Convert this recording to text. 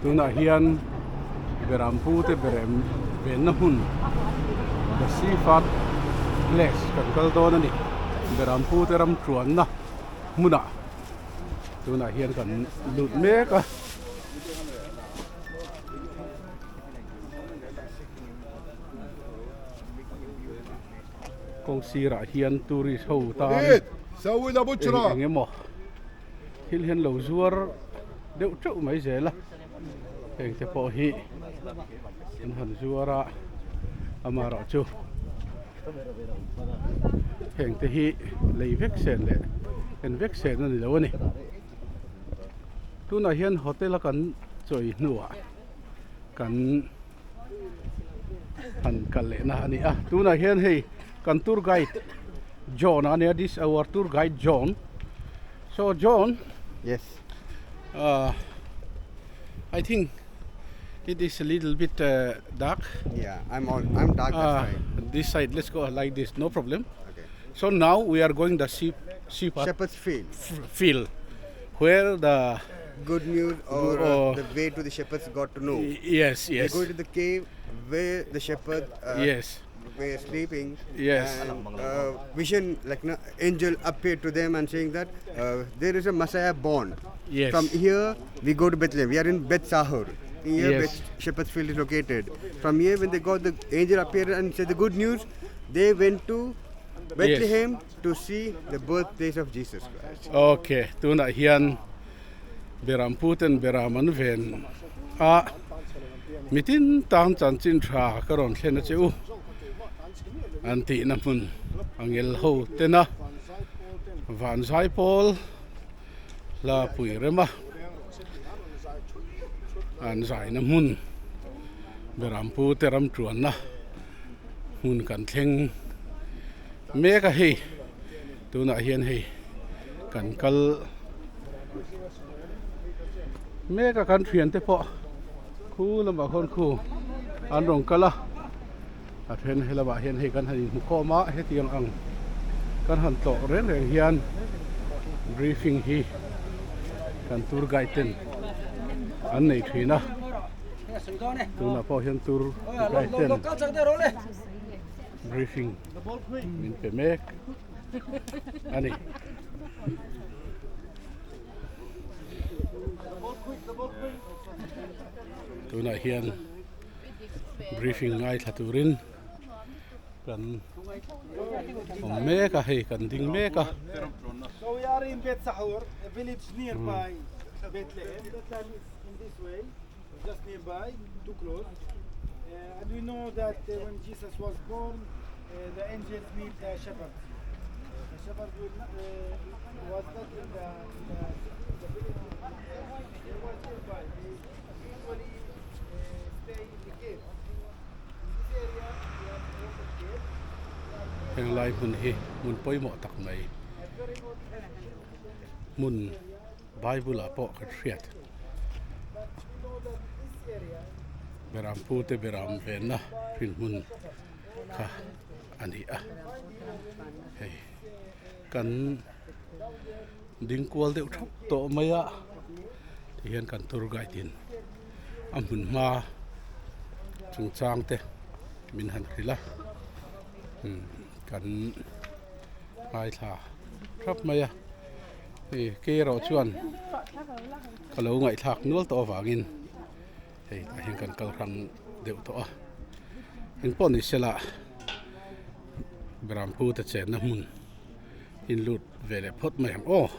Tunah hian beram pu te berem venna hmun the Seaford Place kan kal dawn a ni. Beram pu te ram tuanna hmunah tunah hian kan lut mek a. Kawng sirah hian tourist ho tan eng eng emaw thil hian lo zuar deuh teuh mai zel a heng te pawh hi an han zuar a amaherawhchu heng te hi lei vek sen leh en vek sen a ni lo a ni tunah hian hotel a kan chawi hnuah kan han kal leh na a ni a tunah hian hei kan tour guide John a nia this our tour guide John so John yes uh, I think it is a little bit uh, dark yeah I'm on I'm dark uh, this side let's go like this no problem okay so now we are going the sheep sheep shepherd's field field where the good news or uh, the way to the shepherds got to know. Yes, yes. They go to the cave where the shepherd uh, yes. were sleeping. Yes. And, uh, vision like no, angel appeared to them and saying that uh, there is a Messiah born. Yes. From here we go to Bethlehem. We are in Beth Sahur. Here yes. Beth Shepherd's Field is located. From here when they got the angel appeared and said the good news, they went to Bethlehem yes. to see the birthplace of Jesus Christ. Okay, tunah hian Beram puten Beram an ven a, mitin tan chanchin tha ka rawn thlen a che u an tihna hmun angel ho tena van zai pawl hla pui rema an zaina hmun Beram pute ram tuanna hmun kan thleng mek a hei tunah hian hei kan kal mek a kan thian te pawh khu lamah khawn khu an rawn kal a a then he lamah hian hei kan han inhmu khawm a hetiang ang kan han tlawh reng reng hian briefing hi kan tour guide ten an nei thin a. Tunah pawh hian tour guide ten briefing min pe mek a ni. Tunah hian briefing ngaithla turin kan awm mek a hei kan ding mek a. So we are in Beit Sahur, a village nearby Bethlehem. Bethlehem is in this way. just nearby, too close. Uh, and we know that uh, when Jesus was born, uh, the angels meet the shepherds. The shepherds were not, was not in the, in the, the village, they were nearby. They usually stay in the cave. In this area, we have a lot of caves. Heng lai hmun hi hmun pawimawh tak mai hmun Bible ah pawh kan hriat. Beram pu te beram venna hrin hmun kha a ni a. Hei kan ding kual deuh thap tawh mai a tihian kan tour guide in a hmun hma chungchang te min han hrilh a kan ngaithla thap mai a. Hei kei erawh chuan ka lo ngaihthlak nual tawh avangin hei tah hian kan kal hrang deuh tawh a engpawh ni sela Berampute chenna hmun in lut ve leh phawt mai ang aw.